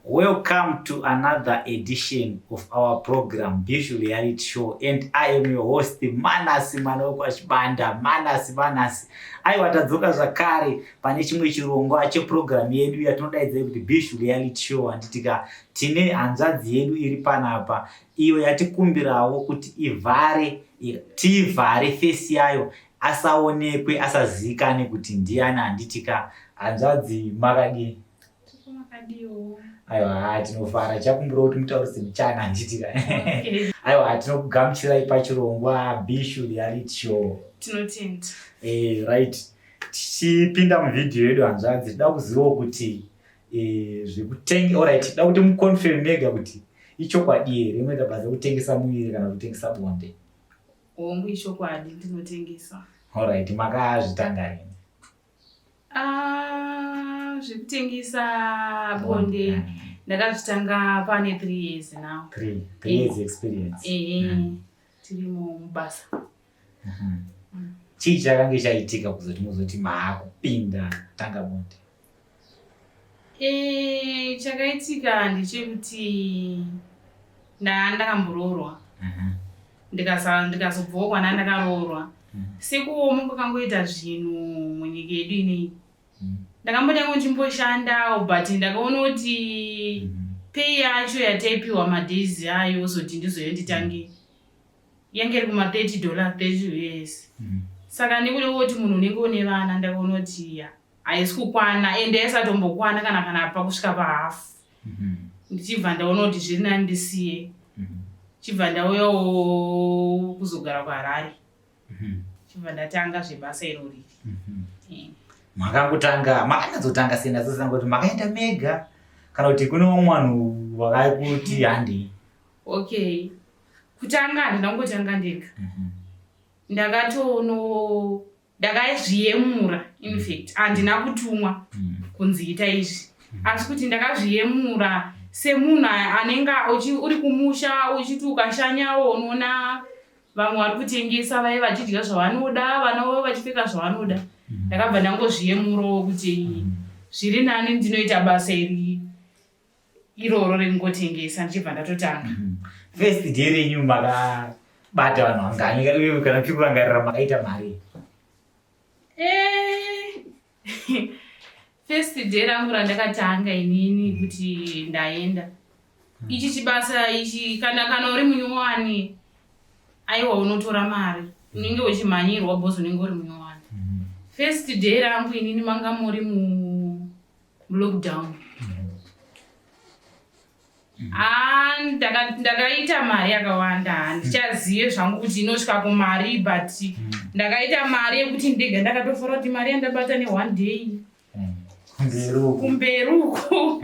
Welcome to another edition of our program Bishu Reality Show, and I am your host Manasi mwana wekwaChibanda. Manasi, Manasi. Aiwa, tadzoka zvakare pane chimwe chirongwa cheprogram yedu yatinodaidza kuti Bishu Reality Show. Handitika tine hanzvadzi yedu iri panapa iyo yatikumbirawo kuti ivhare, tiivhare face yayo, asaonekwe, asazivikane kuti ndiani. Handitika, hanzvadzi, makadii? Aiwa, tinofara. Chakumbira kuti mutaurise muchana, handitika? Aiwa, tinokugamuchirai pachirongwa Bishu Reality Show. Tinotenda. Right, tichipinda muvhidhiyo yedu, hanzvadzi, tida kuzivawo kuti zvekutenge, alright, tida kuti muconfirm mega kuti ichokwadi here munoita basa rekutengesa muviri kana kutengesa bonde? Hongu, ichokwadi, ndinotengesa. Alright, makazvitanga rini? Ah, zvekutengesa bonde ndakazvitanga pane 3 years now. 3 years experience. Ehe, tirimo mubasa. Chii chakange chaitika kuzoti muzoti maakupinda tanga bonde? Chakaitika ndechekuti ndakamboroorwa, ndikazobvawo kwana ndakaroorwa. Sekuoma kwakangoita zvinhu munyika yedu inei, ndakambotanga ndichimboshandawo, but ndakaona kuti pay yacho yataipiwa madays ayo ozoti ndizoyo nditange yange iri kuma $30, 30 US. Saka nekuda kuti munhu unenge une vana, ndakaona kuti ya, haisi kukwana, ende yaisatombokwana kana pakusvika pahafu. Ndichibva ndaona kuti zviri nani ndisiye, chibva ndauyawo kuzogara kuHarare, chibva ndatanga zvebasa irori. Makangotanga, makanyatsotanga sei? Ndazosanga kuti makaenda mega kana kuti kune vamwe vanhu vakakuti handei? Okay, kutanga handina kungotanga ndega. Ndakatono ndakazviyemura. Infact, handina kutumwa kunzi ita izvi, asi kuti ndakazviyemura semunhu anenge uri kumusha, uchiti ukashanyawo unoona vamwe vari kutengesa, vai vachidya zvavanoda, vana vavo vachipfeka zvavanoda. Ndakabva ndangozviyemurawo kuti zviri nani ndinoita basa iri iroro rekungotengesa, ndichibva ndatotanga. First day renyu makabata vanhu vangani, uye kana muchikurangarira makaita mari? First day rangu randakatanga inini kuti ndaenda ichi chibasa ichi, kana uri munyowani, aiwa, unotora mari, unenge uchimhanyirwa because unenge uri munyowani. First day rangu inini manga muri mulockdown. Ah, ndakaita mari yakawanda. Handichazive zvangu kuti inosvika kumari, but ndakaita mari yekuti ndega ndakatofara kuti mari yandabata neone day. Kumberi uku. Kumberi uku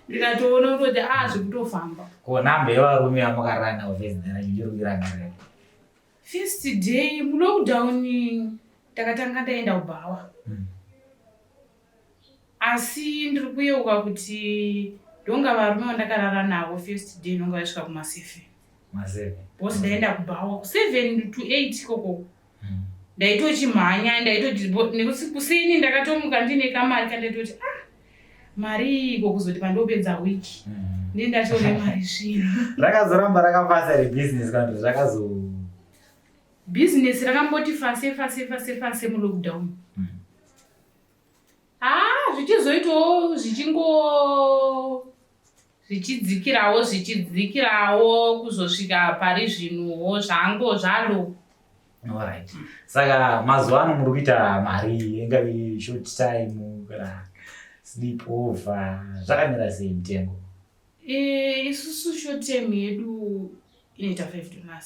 ndikatoona kutoti a, zvekutofamba. Ko namba yevarume yamukarara navo first day ranyu, ndiri kuirangarira? First day mulockdown ndakatanga ndaenda kubhawa, asi ndiri kuyeuka kuti ndonga varume vandakarara navo first day ndonga vaisvika kuma7. Ma7. Because ndaenda kubhawa ku7 to 8 ikoko, ndaitochimhanya, ndaitoti nekuti kuseni ndakatomuka ndine kamari kandaitoti, ah, mari iko kuzoti pandopedza wiki ndi ndatore mari zvino. Rakazoramba rakafasa rebusiness kana kuti zvakazo? Bhizinesi rakamboti fase fase fase fase mulockdown. Ha, zvichizoitawo zvichingo zvichidzikirawo, zvichidzikirawo kuzosvika pari zvinhuwo zvango zvalo. Alright, saka mazuva ano muri kuita mari ingave short time kana sleep over, zvakamira sei mitengo? Isusu short term yedu inoita $5,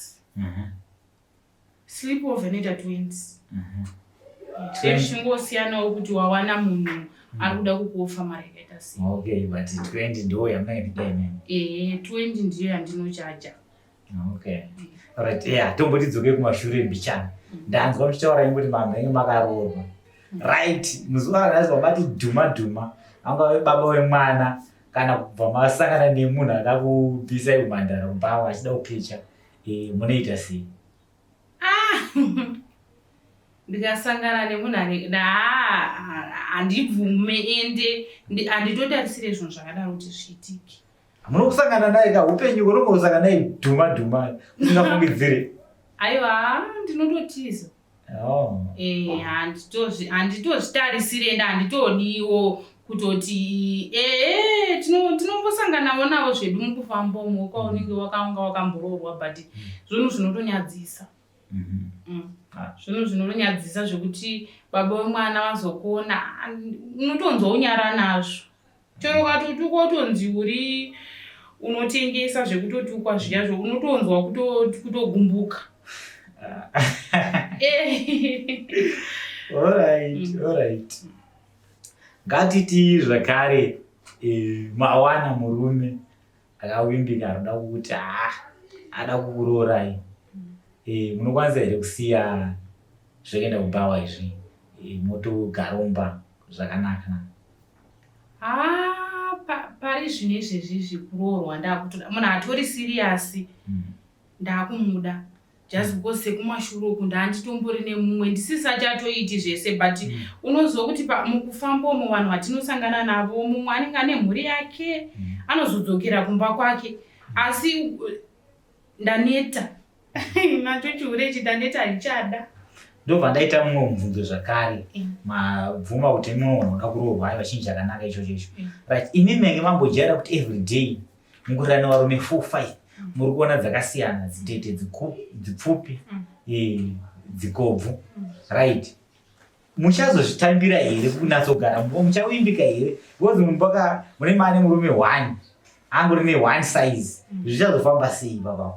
sleep over inoita 20. Zvichingosiyanawo kuti wawana munhu ari kuda kukuofa mari yakaita sei. Okay, but 20 ndo yamunenge ndida imene? Ehe, 20 ndiyo yandinochaja. Okay, alright, yeah, tomboti dzokei kumashure mbichana. Ndanzwa muchitaura ingoti mamhenge makaroorwa, right? Muzuva ranhasi wamati dhuma dhuma, angave baba wemwana kana kubva masangana nemunhu akakubvisai kumhandara kumbawa achida kukecha, munoita sei? Ah! Ndikasangana nemunhu ane handibvume ende handitotarisire zvinhu zvakadaro kuti zviitike. Hamuna kusangana naye ka upenyu unongosangana naye dhuma dhuma usingafungidzire. Aiwa ndinototiza. Oh. Eh, handitozvitarisire ende handitodiwo kutoti ee tinombosanganawo navo zvedu mukufamba umo kwaunenge wakanga wakamboroorwa but zvinhu zvinotonyadzisa. Ah. Zvinhu zvinotonyadzisa zvekuti baba wemwana vazokuona unotonzwa unyara nazvo. Chero ukatotukwa utonzi uri unotengesa zvekutotukwa zviya zvo unotonzwa kutogumbuka. Eh. Alright, alright. Ngatiti zvakare mawana murume akavimbika anoda kukuti haa ada kukuroorai. Munokwanisa here kusiya zvekuenda kubhawa izvi motogara mumba zvakanaka? Haa pari zvino izvezvi izvi kuroorwa ndakutoda munhu atori serious ndakumuda just because sekumashure uku ndanditombori nemumwe ndisisachatoiti zvese but unoziva kuti mukufamba umo vanhu vatinosangana navo mumwe anenge ane mhuri yake anozodzokera kumba kwake asi ndaneta nacho chihure ichi ndaneta handichada. Ndobva ndaita mumwe mubvunzo zvakare. Mabvuma kuti mumwe munhu unoda kuroorwa aiwa chinhu chakanaka ichocho icho. Right, imi menge mambojaira kuti every day mukurira nevarume 4 5 muri kuona dzakasiyana dzitete dzipfupi dzikobvu. Right, muchazozvitambira here kunatsogara mumba muchavimbika here because mumba ka mune mane murume 1 angori ne 1 size zvichazofamba sei baba?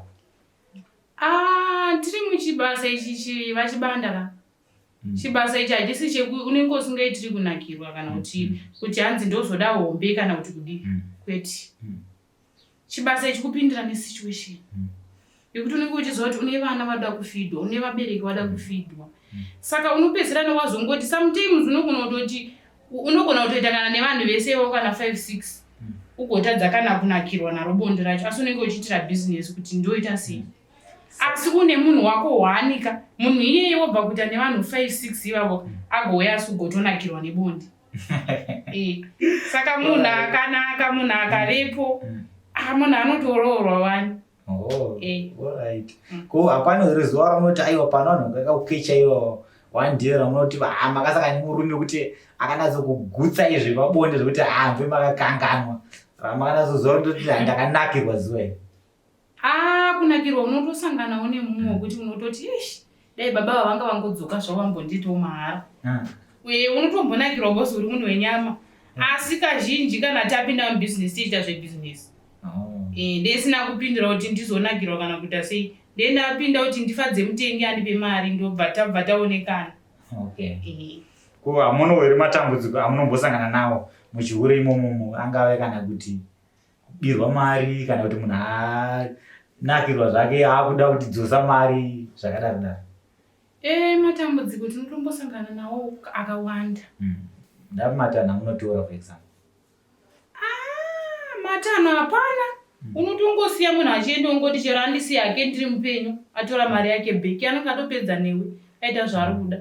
Ah, tiri muchibasa ichi vachibanda ka. Chibasa ichi hachisi cheku unenge usingaitiri kunakirwa kana kuti kuti hanzi ndozoda hombe kana kuti kudii. Kwete. Chibasa ichi kupindira nesituation. Yekuti unenge uchiziva kuti une vana vada kufidwa, une vabereki vada kufidwa. Saka unopedzisira newazongoti sometimes unogona kutoti unogona kutoita kana nevanhu vese ivo kana 5 6 ugotadza kana kunakirwa naro bonde racho asi unenge uchiitira business kuti ndoita sei. Asi une munhu wako hwaanika munhu iyeye wobva kuita nevanhu 5 6 ivavo agouya asi ugotonakirwa nebonde. Saka munhu akanaka munhu akavepo munhu anotoroorwa wani. Oh, alright. Ko hapana here zuva ramunoti aiwa pano vanhu vakakukecha ivo one day ramunoti makasangana nemurume kuti akanatso kugutsa izvi pabonde zvekuti hamve makakanganwa ramakanatsoziva kutoti ndakanakirwa zuva iri. Ah, kunakirwa unotosanganawo nemumwe wekuti unototi ish dai baba ava vanga vangodzoka zvavo vambondiitawo mahara. Uye unotombonakirwa because uri munhu wenyama. Asi kazhinji kana tapinda mubusiness tichiita zvebusiness. Ndisina kupindira kuti ndizonakirwa kana kuita sei. Ndendapinda kuti ndifadze mutengi andipe mari ndobva tabva taonekana. Okay. Ko hamuno here matambudziko amunombosangana nawo muchihure imomo angave kana kuti kubirwa mari kana kuti munhu anakirwa zvake akuda kuti dzosa mari zvakadaro daro? Matambudziko tinotombosangana nawo akawanda. Ndapi matanho amunotora for example? Matanho hapana. Unotongosiya munhu achienda ongoti chero andisiya hake ndiri mupenyu atora mari yake bheki anenge atopedza newe aita zvaari kuda.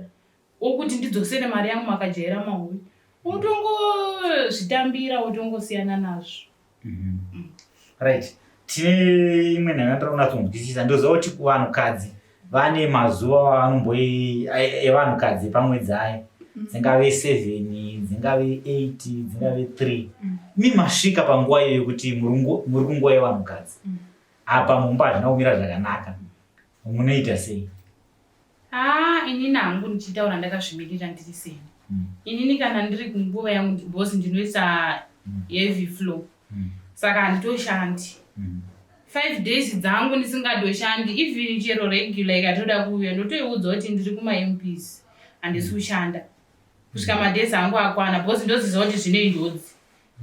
Okuti ndidzosere mari yangu makajaira mahuyu. Unotongozvitambira wotongosiyana nazvo. Right. Tine imwe nyaya yandinoda kunyatsonzwisisa. Ndoziva kuti kuvanhukadzi vane mazuva evanhukadzi pamwedzi aya. Dzingave 7, dzingave 8, dzingave 3. Imi masvika panguva iyoyo kuti muri kunguva yevanhukadzi. Apa mumba hazvina kumira zvakanaka. Munoita sei? Inini hangu ndichitaura ndakazvimirira ndiri seni. Inini kana ndiri kunguva yangu because ndinoisa heavy flow. Saka handitoshandi. 5 days dzangu ndisingatoshandi even chero regular ikatoda kuuya ndotoiudza kuti ndiri kuma MPs handisi kushanda kusvika madays angu akwana because ndoziva kuti zvine njodzi.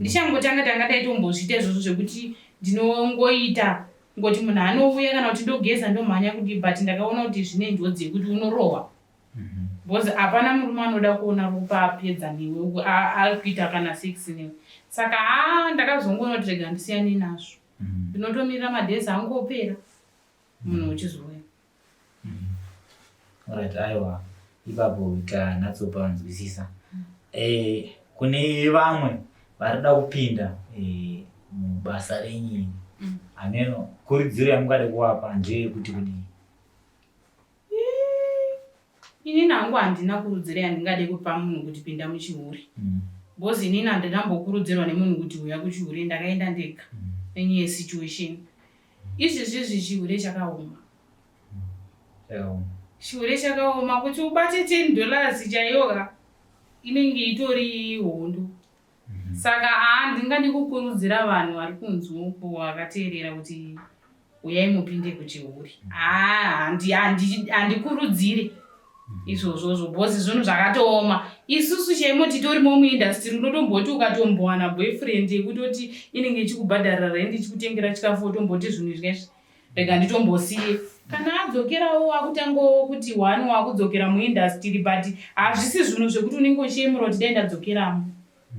Ndichangotanga tanga ndaitombozviita izvozvo zvekuti ndinongoita ngoti munhu anouya kana kuti ndogeza ndomhanya kudii but ndakaona kuti zvine njodzi yekuti unorohwa. Because hapana murume anoda kuona ropa apedza newe ari kuita kana sex newe. Saka ndakazongoona kuti rega ndisiyane nazvo. Ndinotomirira madays angu opera munhu uchizouya. Alright, aiwa. Ipapo tanatsopanzwisisa. Kune vamwe varikuda kupinda mubasa renyu, hameno kurudziro yamungade kuvapa ndeyekuti kudii? Inini hangu handina kurudziro yandingade kupa munhu kuti pinda muchihure, because inini handinambokurudzirwa nemunhu kuti uya kuchihure. Ndakaenda ndega nenyaya yesituation. Izvezvizvi chihure chakaoma. Chakaoma. Chihure chakaoma kuti ubate $10 chaiyoka inenge itori hondo. Saka handingadi kukurudzira vanhu vari kunze uko vakateerera kuti uyai mupinde kuchihure. Handikurudzire izvozvozvo, because zvinhu zvakatooma. Isusu chaimo titorimo muindustry, unotomboti ukatombowana boyfriend yekutoti inenge ichikubhadharira rent, ichikutengera chikafu, wotomboti zvinhu izvezvi rega nditombosiye. Kana adzokerawo, akutangawo kuti one wakudzokera muindustry, but hazvisi zvinhu zvekuti unenge uchiyemura kuti dai ndadzokeramo.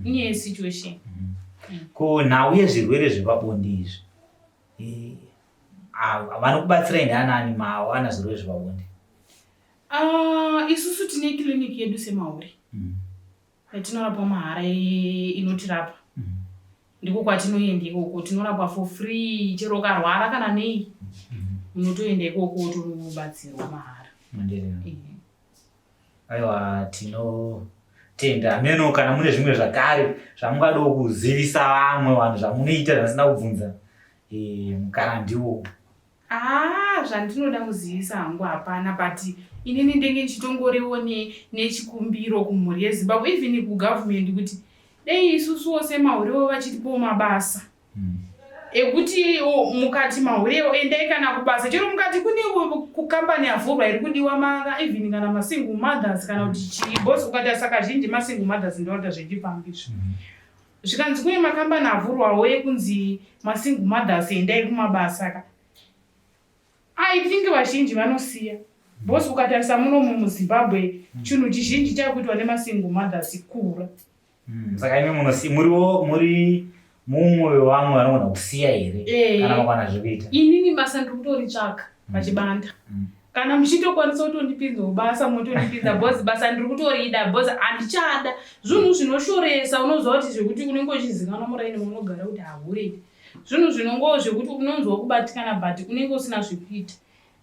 Inyaya yesituation. Ko nhau yezvirwere zvepabonde izvi, vanokubatsirai ndianani mawana zvirwere zvepabonde? Ah, isusu tine kiriniki yedu semahure yatinorapwa mahara, inotirapa. Ndiko kwatinoenda ikoko, tinorapwa for free. Chero ukarwara kana nei, unotoenda ikoko wotonobatsirwa mahara. Mandirina. Aiwa, tinotenda. Hameno kana mune zvimwe zvakare zvamungadawo kuzivisa vamwe vanhu zvamunoita zvasina kubvunza, mukana ndiwo. Ah, zvandinoda kuzivisa hangu hapana, but inini ndenge ndichitongoriwo nechikumbiro kumhuri yeZimbabwe, even kugovernment, kuti dei isusuwo semahurewo vachitipowo mabasa ekuti mukati mahurewo endai kana kubasa, chero mukati kune kukambani yavhurwa iri kudiwa even kana masingle mothers kana kuti chii, because ukatarisa kazhinji masingle mothers ndoita zvechipfambi izvo. Zvikanzi kune makambani avhurwawo ekunzi masingle mothers endai kumabasa ka, I think vazhinji vanosiya, because ukatarisa munomu muZimbabwe chinhu chizhinji chakuitwa nemasingle mothers kura. Saka imi muriwo muri mumwe wevamwe vanogona kusiya here kana makwana zvekuita? Inini basa ndiri kutoritsvaka pachibanda. Kana muchitokwanisa kutondipinzawo basa, motondipinza, because basa ndiri kutorida, because handichada zvinhu zvinoshoresa. Unoziva kuti zvekuti unenge uchizikanwa muraini maunogara kuti haurei, zvinhu zvinongo zvekuti unonzwa kubatikana, but unenge usina zvekuita.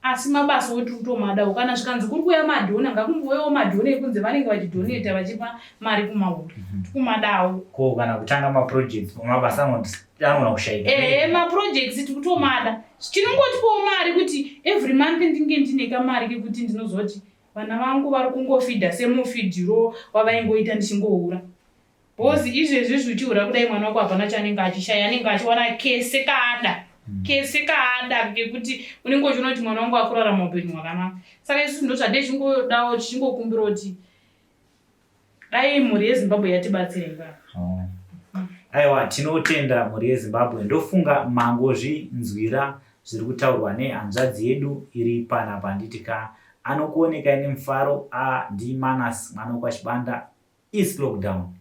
Asi mabasa oti kutomadawo. Kana zvikanzi kuri kuuya madonor, ngakumbouyawo madonor ekunze vanenge vachidonata vachipa mari kumahure, tikumadawo. Ko kana kutanga maprojects, mabasa anogona kushayika? Ehe, maprojects tikutomada. Chinongotipawo mari kuti every month ndinge ndine kamari kekuti ndinozoti vana vangu vari kungofidha semufidhiro wavaingoita ndichingohura, because izvezvi zvichihura kudai, mwana wako hapana chaanenge achishaya, anenge achiwana kese kaada, kese kaada, kekuti unenge uchiona kuti mwana wangu akurarama upenyu hwakanaka. Saka isusu ndo zvadechingodawo, tichingokumbira kuti dai mhuri yeZimbabwe yatibatsira ipapo. Oh. Aiwa, tinotenda mhuri yeZimbabwe. Ndofunga mangozvinzwira zviri kutaurwa nehanzvadzi yedu iri panapa, handiti ka? Anokuonekai nemufaro a ndiManas mwana wekwaChibanda, East Lockdown.